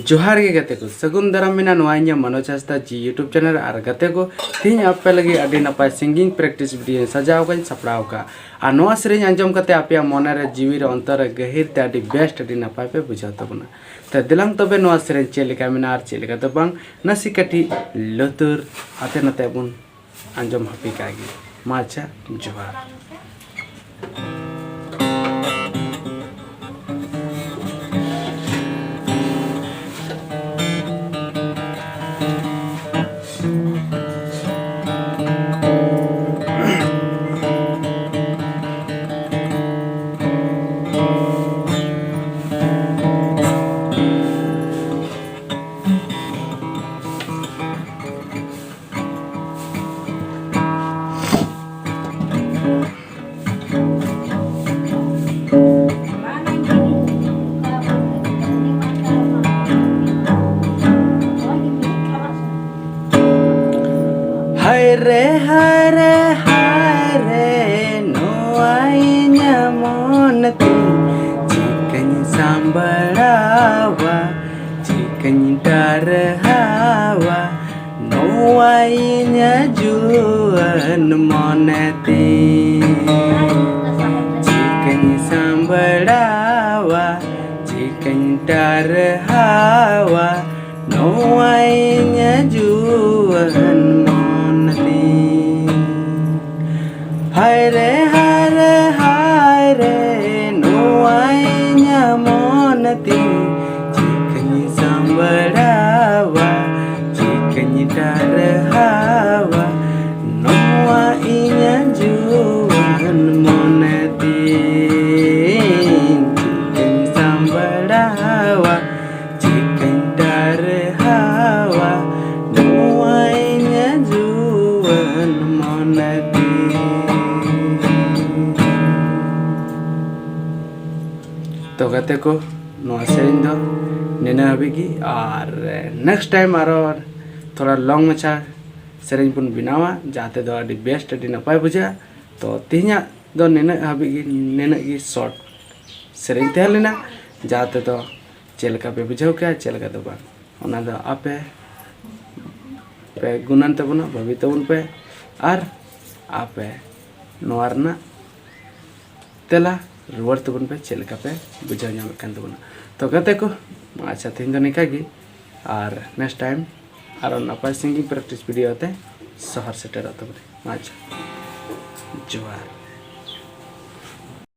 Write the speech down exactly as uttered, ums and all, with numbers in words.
ᱡᱚᱦᱟᱨ ᱜᱮ ᱜᱟᱛᱮ ᱠᱚ, ᱥᱟᱹᱜᱩᱱ ᱫᱟᱨᱟᱢ ᱢᱮᱱᱟᱜᱼᱟ ᱱᱚᱣᱟ ᱤᱧᱟᱹᱜ ᱢᱚᱱᱳᱡᱽ ᱦᱟᱸᱥᱫᱟ ᱡᱤ YouTube channel᱾ ᱟᱨ ᱜᱟᱛᱮ ᱠᱚ, ᱛᱮᱦᱮᱧ ᱟᱯᱮ ᱞᱟᱹᱜᱤᱫ ᱟᱹᱰᱤ ᱱᱟᱯᱟᱭ singing practice video ᱤᱧ ᱥᱟᱡᱟᱣ ᱟᱠᱟᱫ ᱤᱧ ᱥᱟᱯᱲᱟᱣ ᱟᱠᱟᱫ᱾ ᱟᱨ ᱱᱚᱣᱟ ᱥᱮᱨᱮᱧ ᱟᱸᱡᱚᱢ ᱠᱟᱛᱮ ᱟᱯᱮᱭᱟᱜ ᱢᱚᱱᱮ ᱨᱮ, ᱡᱤᱣᱤ ᱨᱮ, ᱚᱱᱛᱚᱨ ᱨᱮ, ᱜᱟᱹᱦᱤᱨ ᱛᱮ ᱟᱹᱰᱤ best, ᱟᱹᱰᱤ ᱱᱟᱯᱟᱭ ᱯᱮ ᱵᱩᱡᱷᱟᱹᱣ ᱛᱟᱵᱚᱱᱟ᱾ ᱛᱚ ᱫᱮᱞᱟᱝ ᱛᱚᱵᱮ ᱱᱚᱣᱟ ᱥᱮᱨᱮᱧ ᱪᱮᱫ ᱞᱮᱠᱟ ᱢᱮᱱᱟᱜᱼᱟ ᱟᱨ ᱪᱮᱫ ᱞᱮᱠᱟ ᱫᱚ ᱵᱟᱝ, ᱱᱟᱥᱮ ᱠᱟᱹᱴᱤᱡ ᱞᱩᱛᱩᱨ ᱟᱛᱮ ᱱᱟᱛᱮ ᱵᱚᱱ ᱟᱸᱡᱚᱢ ᱦᱟᱹᱯᱤ ᱠᱟᱜ ᱜᱮ᱾ ᱢᱟ ᱟᱪᱪᱷᱟ, ᱡᱚᱦᱟᱨ᱾ ᱦᱟᱭ ᱨᱮ, ᱦᱟᱭ ᱨᱮ, ᱦᱟᱭ ᱨᱮ, ᱱᱚᱣᱟ ᱤᱧᱟᱹᱜ ᱢᱚᱱ ᱛᱤᱧ ᱪᱤᱠᱟᱹᱧ ᱥᱟᱢᱵᱲᱟᱣᱟ, ᱪᱤᱠᱟᱹᱧ ᱴᱟᱨᱦᱟᱣᱟ, ᱱᱚᱣᱟ ᱤᱧᱟᱹᱜ ᱡᱩᱣᱟᱹᱱ ᱢᱚᱱᱮ ᱛᱤᱧ ᱪᱤᱠᱟᱹᱧ ᱥᱟᱢᱵᱲᱟᱣᱟ, ᱪᱤᱠᱟᱹᱧ ᱴᱟᱨᱦᱟᱣᱟ, ᱱᱚᱣᱟ ᱤᱧᱟᱹᱜ ᱡᱩᱣᱟᱹᱱ ᱢᱚᱱ ᱛᱤᱧ᱾ ᱦᱟᱭ ᱨᱮ, ᱦᱟᱭ ᱨᱮ, ᱦᱟᱭ ᱨᱮ, ᱱᱚᱣᱟ ᱤᱧᱟᱹᱜ ᱢᱚᱱ ᱛᱤᱧ ᱪᱤᱠᱟᱹᱧ ᱥᱟᱢᱵᱲᱟᱣᱟ, ᱪᱤᱠᱟᱹᱧ ᱴᱟᱨᱦᱟᱣᱟ, ᱱᱚᱣᱟ ᱤᱧᱟᱹᱜ ᱡᱩᱣᱟᱹᱱ ᱢᱚᱱᱮ ᱛᱤᱧ ᱪᱤᱠᱟᱹᱧ ᱥᱟᱢᱵᱲᱟᱣᱟ, ᱪᱤᱠᱟᱹᱧ ᱴᱟᱨᱦᱟᱣᱟ, ᱱᱚᱣᱟ ᱤᱧᱟᱹᱜ ᱡᱩᱣᱟᱹᱱ ᱢᱚᱱᱮ ᱛᱤᱧ᱾ ᱛᱚ ᱜᱟᱛᱮ ᱠᱚ, ᱱᱚᱣᱟ ᱥᱮᱨᱮᱧ ᱫᱚ ᱱᱤᱱᱟᱹᱜ ᱦᱟᱹᱵᱤᱡ ᱜᱮ, ᱟᱨ next time ᱟᱨᱚ ᱛᱷᱚᱲᱟ long ᱢᱟᱪᱷᱟ ᱥᱮᱨᱮᱧ ᱵᱚᱱ ᱵᱮᱱᱟᱣᱟ, ᱡᱟᱦᱟᱸ ᱛᱮᱫᱚ ᱟᱹᱰᱤ best, ᱟᱹᱰᱤ ᱱᱟᱯᱟᱭ ᱵᱩᱡᱷᱟᱹᱜᱼᱟ᱾ ᱛᱚ ᱛᱮᱦᱮᱧᱟᱜ ᱫᱚ ᱱᱤᱱᱟᱹᱜ ᱦᱟᱹᱵᱤᱡ ᱜᱮ, ᱱᱤᱱᱟᱹᱜ ᱜᱮ short ᱥᱮᱨᱮᱧ ᱛᱟᱦᱮᱸ ᱞᱮᱱᱟ, ᱡᱟᱦᱟᱸ ᱛᱮᱫᱚ ᱪᱮᱫ ᱞᱮᱠᱟ ᱯᱮ ᱵᱩᱡᱷᱟᱹᱣ ᱠᱮᱜᱼᱟ, ᱪᱮᱫ ᱞᱮᱠᱟ ᱫᱚ ᱵᱟᱝ, ᱚᱱᱟ ᱫᱚ ᱟᱯᱮ ᱯᱮ ᱜᱩᱱᱟᱹᱱ ᱛᱟᱵᱚᱱᱟ, ᱵᱷᱟᱹᱵᱤ ᱛᱟᱵᱚᱱ ᱯᱮ᱾ ᱟᱨ ᱟᱯᱮ ᱱᱚᱣᱟ ᱨᱮᱱᱟᱜ ᱛᱮᱞᱟ ᱨᱩᱣᱟᱹᱲ ᱛᱟᱵᱚᱱ ᱯᱮ, ᱪᱮᱫ ᱞᱮᱠᱟ ᱯᱮ ᱵᱩᱡᱷᱟᱹᱣ ᱧᱟᱢᱮᱫ ᱠᱟᱱ ᱛᱟᱵᱚᱱᱟ᱾ ᱛᱚ ᱜᱟᱛᱮ ᱠᱚ, ᱟᱪᱪᱷᱟ, ᱛᱮᱦᱮᱧ ᱫᱚ ᱱᱤᱝᱠᱟ ᱜᱮ, ᱟᱨ next time ᱟᱨᱚ ᱱᱟᱯᱟᱭ singing practice video ᱟᱛᱮ ᱥᱚᱦᱚᱨ ᱥᱮᱴᱮᱨᱚᱜ ᱛᱟᱵᱚᱱᱟ᱾ ᱟᱪᱪᱷᱟ, ᱡᱚᱦᱟᱨ᱾